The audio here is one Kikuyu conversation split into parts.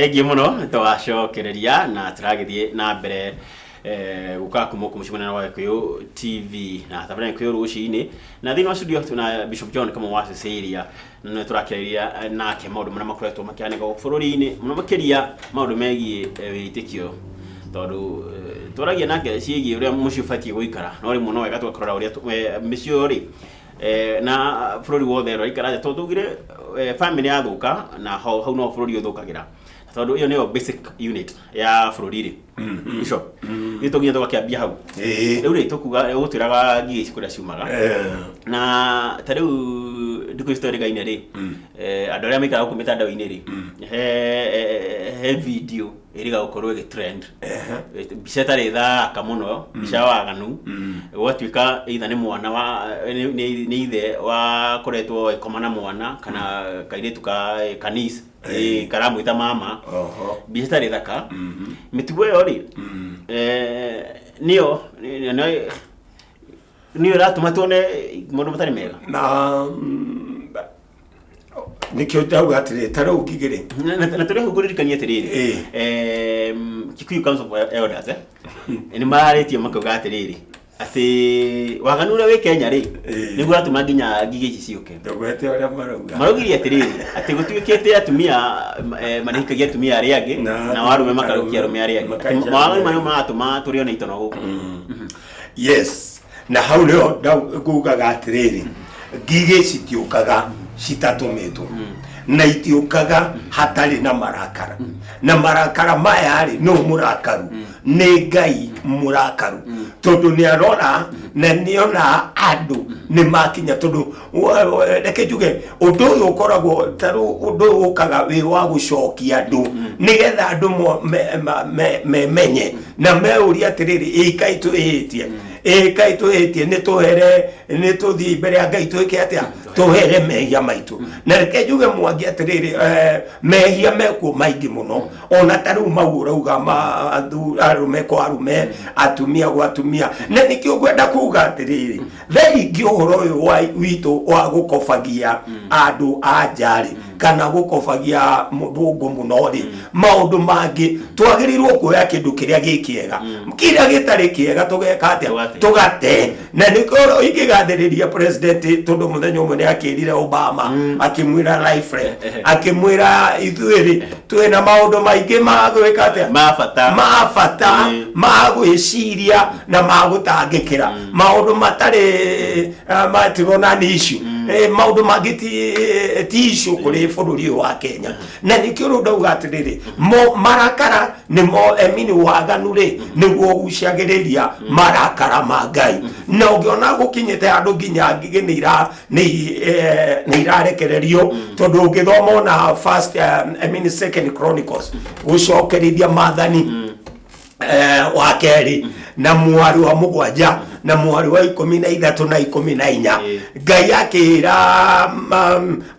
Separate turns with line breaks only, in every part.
Thengiũ mũno nĩ twacokereria na tũragĩthiĩ na mbere gũka kuma gũkũ mũciĩ mũnene wa Gĩkũyũ TV na tabarĩra Gĩkũyũ rũcinĩ. Na thĩinĩ wa studio twĩna Bishop John Kamau wa Cecilia, na nĩwe tũrakĩarĩria nake maũndũ marĩa makoretwo makĩhanĩka gũkũ bũrũri-inĩ, mũno makĩria maũndũ megiĩ wĩtĩkio, tondũ twaragia nake ciĩgiĩ ũrĩa mũciĩ ũbatiĩ gũikara, no rĩmwe no wega tũgakĩrora ũrĩa mĩciĩ ĩyo rĩ, na bũrũri wothe ũraikara atĩa, tondũ twaugire bamĩrĩ yathũka na hau no bũrũri ũthũkagĩra, tondũ ĩyo nĩyo basic unit ya bũrũri rĩ. Bishop, ithuĩ tũnginya tũgakĩambia hau. Rĩu rĩ, tũkuga ũgũtwĩraga ngigĩ ici kũrĩa ciumaga. Na ta rĩu ndukũ ici twerĩgaine rĩ, andũ arĩa maikaraga gũkũ mĩtandao-inĩ rĩ, he video ĩrĩga gũkorwo ĩgĩ trend, mbica ĩtarĩ thaka mũno, mbica ya waganu. Gũgatuĩka either nĩ mwana wa nĩ ithe wakoretwo agĩkoma na mwana kana kairĩtu ka kanis karamwĩta mama. Mbica ĩtarĩ thaka. Mĩtugo ĩyo rĩ, nĩyo nĩyo ĩratũma tuone maũndũ matarĩ mega.
Na nĩkĩo ndauga atĩrĩ, ta rĩu ngigĩ rĩ,
Na tũrĩ hau ngũririkania atĩrĩrĩ, Kikuyu Council of Elders nĩ mararĩtie makauga atĩrĩrĩ, atĩ waganu ũrĩa wĩ Kenya rĩ, nĩguo ũratũma nginya ngigĩ ici ciũke.
Ndũgwete ũrĩa marauga.
Maraugire atĩrĩrĩ, atĩ gũtuĩkĩte atumia marĩhikagia atumia arĩa angĩ na arũme makarũkia arũme arĩa angĩ.
Makaikia
Mawaganu
arũme.
marĩa maratũma tũrĩo nĩ itono gũkũ.
Yes, na hau nĩho ngugaga atĩrĩrĩ, ngigĩ citiũkaga citatũmĩtwo, na itiũkaga hatarĩ na marakara. Na marakara maya rĩ, nũ mũrakaru? Nĩ Ngai mũrakaru, tondũ nĩ arora na nĩona andũ nĩ makinya. Tondũ reke njuge, ũndũ ũyũ ũkoragwo ta rĩu ũndũ ũyũ ũkaga wĩ wa gũcokia andũ, nĩgetha andũ memenye na meũrie atĩrĩrĩ, ĩ kaĩ twĩhĩtie? Ĩ kaĩ twĩhĩtie? Nĩ tũhere, nĩ tũthiĩ mbere ya Ngai, twĩke atĩa? Tũhere mehia maitũ. Na reke njuge, Mwangi, atĩrĩrĩ, mehia mekuo maingĩ mũno, ona ta rĩu mau ũrauga ma arũme kwa arũme, atumia gwa atumia. Na nĩkĩo ngwenda kuga atĩrĩrĩ, thaa ingĩ ũhoro ũyũ wa witũ wa gũkobagia andũ a nja rĩ, kana gũkobagia mũthũngũ mũno rĩ, maũndũ mangĩ twagĩrĩirwo kuoya kĩndũ kĩrĩa gĩ kĩega, kĩrĩa gĩtarĩ kĩega tũgeka atĩa?
Tũgate.
Tũgate. Na nĩkĩo ingĩgathĩrĩria president, tondũ mũthenya ũmwe nĩ akĩrire Obama, akĩmwĩra rifle, akĩmwĩra ithuĩ rĩ, twĩna maũndũ maingĩ ma gwĩka atĩa?
Ma bata.
Ma bata, ma gwĩciria na ma gũtangĩkĩra maũndũ matarĩ matirona nĩ issue. Maũndũ mangĩ ti issue kũrĩ bũrũri ũyũ wa Kenya. Na nĩkĩo rĩu ndauga atĩrĩrĩ, mo marakara nĩmo emini waganu rĩ, nĩguo ũgucagĩrĩria marakara ma Ngai. Na ũngĩona gũkinyĩte handũ nginya ngigĩ nĩ irarekererio, tondũ ũngĩthoma ona first, I mean Second Chronicles, gũcokerithia maathani wa kerĩ na mwarĩ wa 7 na mwarĩ wa 13 na 14, Ngai akĩra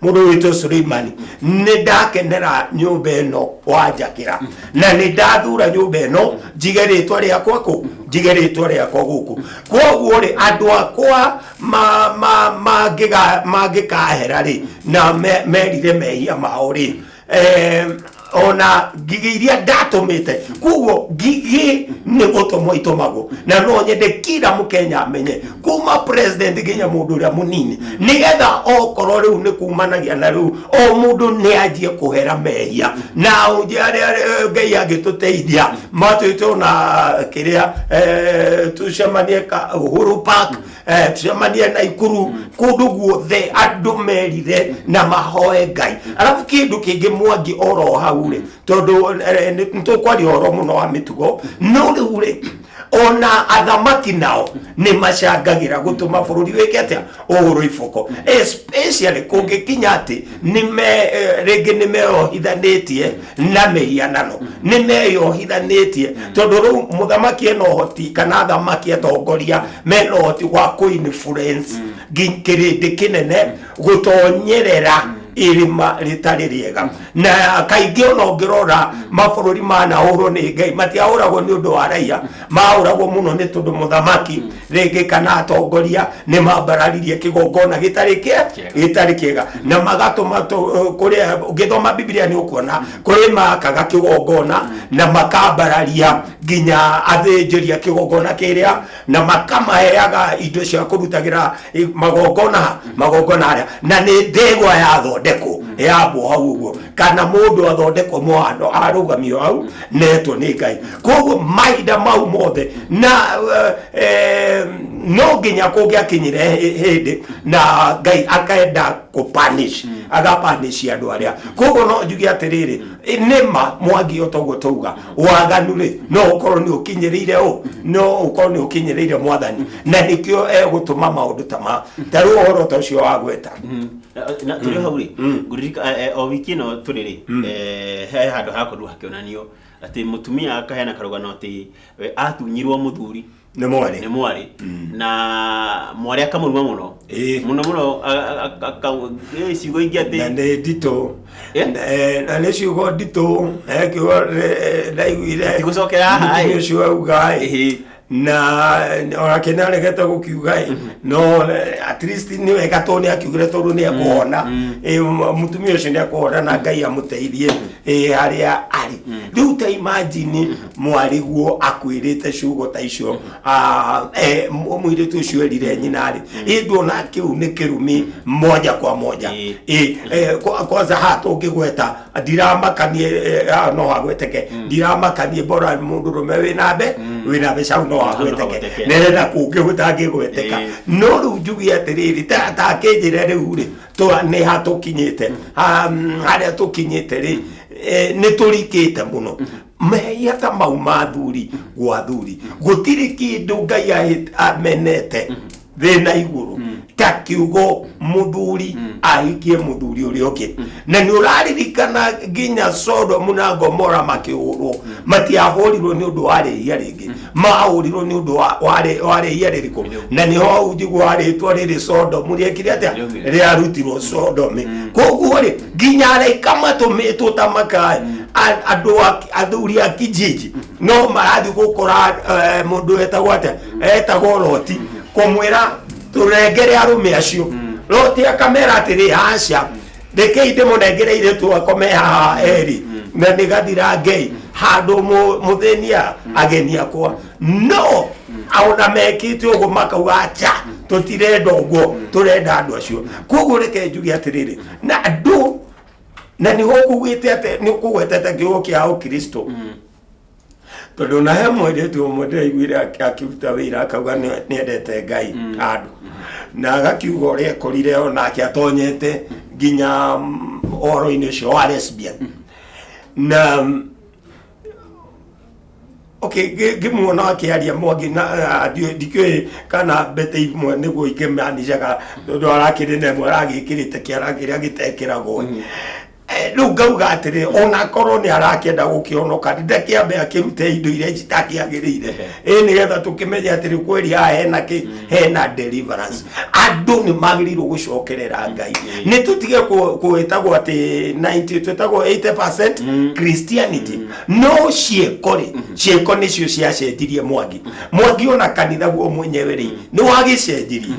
mũndũ wĩtwo Suleimani, nĩ ndakenera nyũmba ĩno wanjakĩra, na nĩ ndathura nyũmba ĩno njige rĩtwa rĩakwa kũ, njige rĩtwa rĩakwa gũkũ. Koguo rĩ, andũ akwa mangĩkahera rĩ, na merire mehia mao rĩ, ona ngigĩ iria ndatũmĩte. Koguo ngigĩ nĩ gũtũmwo itũmagwo. Na no nyende kila mũkenya amenye, kuma president nginya mũndũ ũrĩa mũnini, nĩgetha okorwo rĩu nĩ kumanagia na rĩu o mũndũ nĩ anjie kũhera mehia. Na ũnje arĩa Ngai angĩtũteithia matwĩte ona kĩrĩa, tũcemanie ka Uhuru Park, tucemanie Naikuru, kũndũ guothe andũ merire na mahoe Ngai. Arabu kĩndũ kĩngĩ, Mwangi, oro hau rĩ, tondũ nĩ tũkwaria ũhoro mũno wa mĩtugo, no rĩu rĩ, ona athamaki nao nĩ macangagĩra gũtũma bũrũri wĩke atĩa? Ũhũrwo iboko, especially kũngĩkinya atĩ nĩ me rĩngĩ nĩ meyohithanĩtie na mĩhianano, nĩ meyohithanĩtie, tondũ rĩu mũthamaki ena ũhoti, kana athamaki atongoria mena ũhoti wa kũ-influence kĩrĩndĩ kĩnene gũtonyerera. Irima rĩtarĩ rĩega. Na kaingĩ ona ũngĩrora mabũrũri manahũrwo nĩ Ngai, matiahũragwo nĩ ũndũ wa raia, mahũragwo mũno nĩ tondũ mũthamaki rĩngĩ kana atongoria nĩ mambararirie kĩgongona gĩtarĩ
Kĩega.
gĩtarĩ kĩega, na magatũma kũrĩa ũngĩthoma Bibilia nĩ ũkuona kũrĩ makaga kĩgongona na makambararia nginya athĩnjĩri a kĩgongona kĩrĩa, na makamaheaga indo cia kũrutagĩra magongona harĩa, na nĩ ndegwa yathondekwo yambwo hau ũguo, kana mũndũ athondekwo mũhano arũgamio hau netwo nĩ Ngai. Koguo mahinda mau mothe na no nginya kũngĩakinyire hĩndĩ na Ngai akaenda kũpanish, agapanish andũ arĩa. Koguo no njuge atĩrĩrĩ, nĩma Mwangi, o toguo tauga waganu rĩ, no ũkorwo nĩ ũkinyĩrĩire, ũ no ũkorwo nĩ ũkinyĩrĩire Mwathani, na nĩkĩo egũtũma maũndũ ta ma ta rĩu ũhoro ta ũcio wagweta.
Na tũrĩ hau rĩ, ngũririka o wiki ĩno tũrĩ rĩ, he handũ hakorirwo hakĩonanio atĩ mũtumia akaheana karũgano atĩ we atunyirwo mũthuri
nĩ mwarĩ.
Nĩ mwarĩ, na mwarĩ akamũruma mũno mũno mũno, ciugo ingĩ
na
atĩ
nĩ nditũ. Na nĩ ciugo nditũ, he kiugo ndaiguire.
Tigũcokera haha,
mũtumia
ĩ.
Ũcio auga ĩ, na onake nĩ aregete gũkiuga ĩ, no at least nĩ wega tondũ nĩ akiugire, tondũ nĩ ekũhona. Mũtumia ũcio nĩ ekũhona na Ngai amũteithie harĩa arĩ rĩu. Ta imagine mwarĩguo akwĩrĩte ciugo ta icio. Mũirĩtu ũcio erire nyina rĩ, ĩ nduona kĩu nĩ kĩrumi moja kwa moja. Kwanza haha tũngĩgweta ndiramakanie, haha no hagweteke ndiramakanie, bora mũndũrũme wĩna mbeca, hau no hagweteke.
Hagweteke.
Nerenda kũngĩ gũtangĩgweteka. No rĩu njuge atĩrĩrĩ, ta kĩnjĩre rĩu rĩ, nĩ ha tũkinyĩte? Harĩa tũkinyĩte rĩ, nĩ tũrikĩte mũno mehia ta mau ma thuri gwa thuri. Gũtirĩ kĩndũ Ngai amenete thĩna igũrũ ta kiugo mũthuri ahikie mũthuri ũrĩa ũngĩ. Na nĩ ũraririkana nginya Sodomu na Gomora makĩhũrwo, matiahũrirwo nĩ ũndũ wa rĩhia rĩngĩ, mahũrirwo nĩ ũndũ wa rĩhia rĩrĩkũ? Na nĩho hau njiguaga rĩtwa rĩrĩ Sodomu rĩekire atĩa?
Rĩaumire.
Rĩarutirwo Sodomi. Koguo rĩ, nginya araika matũmĩtwo ta makaĩ andũ athuri a kijiji no marathiĩ gũkora mũndũ etagwo atĩa, etagwo Loti, kũmwĩra tũrengere arũme acio. Loti akamera atĩrĩ, aca, rekei ndĩmũnengere irĩtu akome haha eri na nĩgathira ngei handũ mũthĩnia ageni akwa. No ona mekĩte ũguo makauga acha, tũtirenda ũguo, tũrenda andũ acio. Koguo reke njuge atĩrĩrĩ, na andũ na nĩho ũkugĩte atĩ nĩ ũkũgwetete kiugo kĩa ũkristo, tondũ na he mũirĩtu ũmwe ndĩraiguire akĩruta wĩra akauga nĩendete Ngai handũ, na agakiuga ũrĩa ekorire onake atonyete nginya ũhoro-inĩ ũcio wa lesbian. Na okay, ngĩmuona akĩaria Mwangi na ndikĩũĩ kana mbete imwe nĩguo ingĩmanicaga, tondũ arakĩrĩ na ĩmwe aragĩkĩrĩte kĩara kĩrĩa gĩtekĩragwo. Rĩu ngauga atĩrĩ, ona korwo nĩ arakĩenda gũkĩhonoka, ndakĩambe akĩrute indo iria citakĩagĩrĩire, ĩ nĩgetha tũkĩmenye atĩrĩ kweri haha hena kĩ, hena deliverance. Andũ nĩ magĩrĩirwo gũcokerera Ngai, nĩ tũtige kwĩtagwo atĩ 90, twĩtagwo 80% Christianity, no ciĩko rĩ, ciĩko nĩcio ciacenjirie Mwangi. Mwangi, ona kanitha guo mwenyewe rĩ, nĩ wagĩcenjirie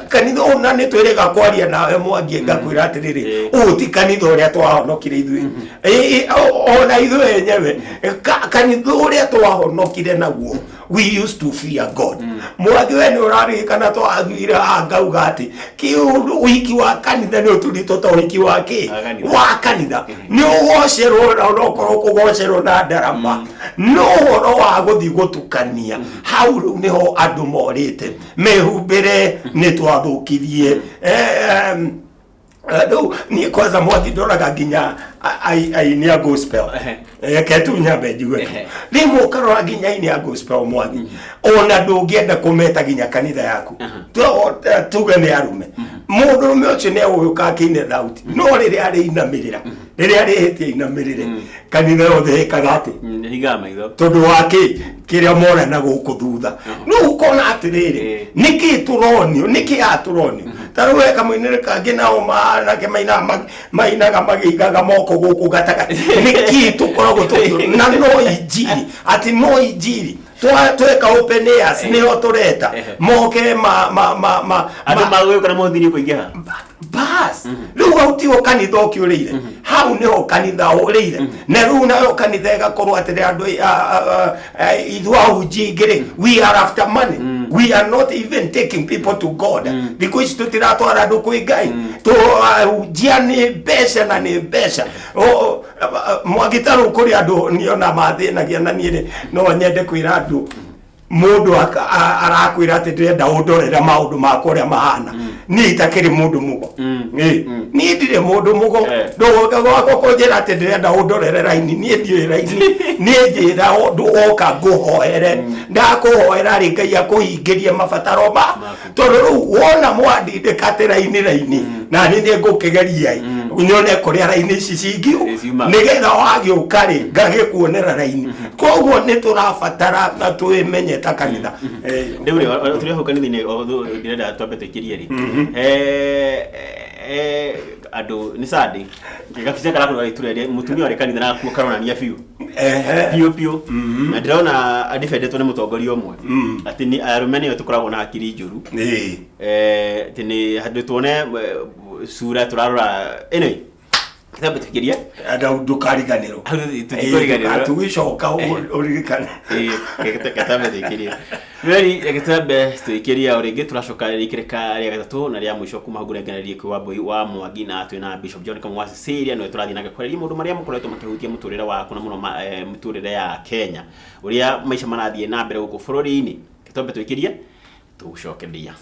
kanitha ũyũ, na nĩ twĩrĩga kwaria nawe Mwangi, ngakwĩra atĩrĩrĩ, ũyũ ti kanitha ũrĩa twahonokire ithuĩ. Ona ithuĩ enyewe kanitha ũrĩa twahonokire naguo, we used to fear God. Mwangi, we nĩ ũraririkana twathire haha ngauga atĩ kĩũndũ ũhiki wa kanitha nĩ ũturĩtwo ta ũhiki wa kĩ?
Wa kanitha.
Wa kanitha nĩ ũgocerwo, na ũnokorwo kũgocerwo na ndarama, no ũhoro wa gũthiĩ gũtukania hau rĩu nĩho andũ morĩte mehumbĩre, nĩ twathũkirie. Rĩu niĩ kwanza Mwangi ndoraga nginya aini a gospel. Reke tu nyambe njigue tu. Rĩmwe ũkarora nginya aini a gospel, Mwangi, ona ndũngĩenda kũmeta nginya kanitha yaku. Tuge nĩ arũme, mũndũrũme ũcio nĩ egũgĩũka akĩine thauti, no rĩrĩa arĩinamĩrĩra, rĩrĩa arĩhĩtia inamĩrĩre, kanitha yothe ĩkaga atĩ
Hingaga maitho.
Tondũ wa kĩ? Kĩrĩa mora na gũkũ thutha. Rĩu ũkona atĩrĩrĩ, nĩkĩ tũronio, nĩkĩ haha tũronio? Ta rĩu he kamũinĩre kangĩ nao manake mainaga mainaga magĩigaga moko gũkũ gatagatĩ. Nĩkĩ tũkoragwo tũkĩ na no injiri atĩ no injiri tweka open airs nĩho tũreta moke ma ma ma ma
Andũ magũgĩũka na mũthiri kũingĩha.
Bas, rĩu hau tiho kanitha ũkĩũrĩire, hau nĩho kanitha ũrĩire. Na rĩu nayo kanitha ĩgakorwo atĩrĩ, andũ ithuĩ ahunjia aingĩ rĩ, we are after money. We are not even taking people to God. Thikũ ici tũtiratwara andũ kwĩ Ngai, tũhunjia nĩ mbeca na nĩ mbeca. Mwangi, ta rĩu kũrĩ andũ niona mathĩnagia, na niĩ rĩ, no nyende kwĩra andũ, mũndũ arakwĩra atĩ ndĩrenda ũndorere maũndũ makwa ũrĩa mahana, niĩ itakĩrĩ mũndũ mũgo. Ĩ, niĩ ndirĩ mũndũ mũgo. Ndũgoka gwakwa kũnjĩra atĩ ndĩrenda ũndorere raini, niĩ ndiũĩ raini. Niĩ njĩra ũndũ oka ngũhoere, ndakũhoera rĩ, Ngai akũhingĩrie mabataro ma tondũ rĩu wona mwandindĩka atĩ raini raini, na niĩ nĩ ngũkĩgeria nyone kũrĩa raini ici cingiu
Ĩ, ciumaga.
Nĩgetha wagĩũka rĩ, ngagĩkuonera raini. Koguo nĩ tũrabatara na twĩmenye ta kanitha.
Rĩu rĩ, tũrĩ hau kanitha-inĩ, ndĩrenda twambe tũikĩrie rĩ, andũ nĩ Sunday, gabica karakorwo gagĩturĩria mũtumia warĩ kanitha na gakuo karonania biũ biũ biũ, na ndĩrona adibendetwo nĩ mũtongoria ũmwe atĩ nĩ arũme nĩo tũkoragwo na hakiri njũru. Atĩ nĩ handũ tuone cura tũrarora, anyway, twambe tũikĩrie.
Andũ ndũkariganĩrwo.
Hau tũtikũriganĩrwo.
Tũgĩcoka ũririkane.
Reke twambe tũikĩrie Mary, reke twambe tũikĩrie o rĩngĩ, tũracoka rĩikĩrĩka rĩa gatatũ na rĩa mũico kuma hau ngũrengererie kwĩ Wambui wa Mwangi, na twĩna Bishop John Kamau wa Cecilia, nĩwe tũrathiĩ nake kwarĩria maũndũ marĩa makoretwo makĩhutia mũtũrĩre waku na mũno mũtũrĩre ya Kenya, ũrĩa maica marathiĩ na mbere gũkũ bũrũri-inĩ. Reke twambe tũikĩrie, tũgũcokeria.